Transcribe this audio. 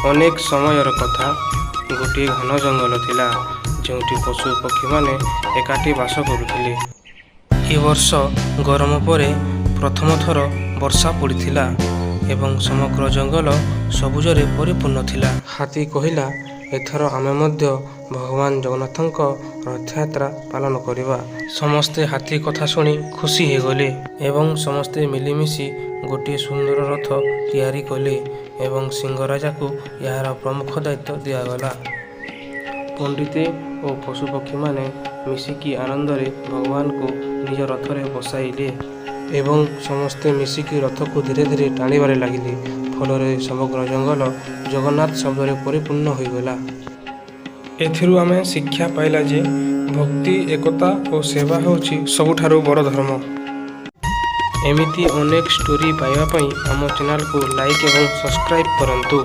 ଅନେକ ସମୟର କଥା, ଗୋଟିଏ ଘନ ଜଙ୍ଗଲ ଥିଲା, ଯେଉଁଠି ପଶୁ ପକ୍ଷୀମାନେ ଏକାଠି ବାସ କରୁଥିଲେ। ଏ ବର୍ଷ ଗରମ ପରେ ପ୍ରଥମ ଥର ବର୍ଷା ପଡ଼ିଥିଲା ଏବଂ ସମଗ୍ର ଜଙ୍ଗଲ ସବୁଜରେ ପରିପୂର୍ଣ୍ଣ ଥିଲା। ହାତୀ କହିଲା, "ଏଥର ଆମେ ମଧ୍ୟ ଭଗବାନ ଜଗନ୍ନାଥଙ୍କ ରଥଯାତ୍ରା ପାଳନ କରିବା।" ସମସ୍ତେ ହାତୀ କଥା ଶୁଣି ଖୁସି ହୋଇଗଲେ ଏବଂ ସମସ୍ତେ ମିଳିମିଶି ଗୋଟିଏ ସୁନ୍ଦର ରଥ ତିଆରି କଲେ ଏବଂ ସିଂହରାଜାକୁ ଏହାର ପ୍ରମୁଖ ଦାୟିତ୍ୱ ଦିଆଗଲା। ପଣ୍ଡିତେ ଓ ପଶୁପକ୍ଷୀମାନେ ମିଶିକି ଆନନ୍ଦରେ ଭଗବାନଙ୍କୁ ନିଜ ରଥରେ ବସାଇଲେ ଏବଂ ସମସ୍ତେ ମିଶିକି ରଥକୁ ଧୀରେ ଧୀରେ ଟାଣିବାରେ ଲାଗିଲେ। ଫଳରେ ସମଗ୍ର ଜଙ୍ଗଲ ଜଗନ୍ନାଥ ଶବ୍ଦରେ ପରିପୂର୍ଣ୍ଣ ହୋଇଗଲା। ଏଥିରୁ ଆମେ ଶିକ୍ଷା ପାଇଲା ଯେ ଭକ୍ତି, ଏକତା ଓ ସେବା ହେଉଛି ସବୁଠାରୁ ବଡ଼ ଧର୍ମ। ଏମିତି ଅନେକ ଷ୍ଟୋରି ପାଇବା ପାଇଁ ଆମ ଚ୍ୟାନେଲକୁ ଲାଇକ୍ ଏବଂ ସବସ୍କ୍ରାଇବ୍ କରନ୍ତୁ।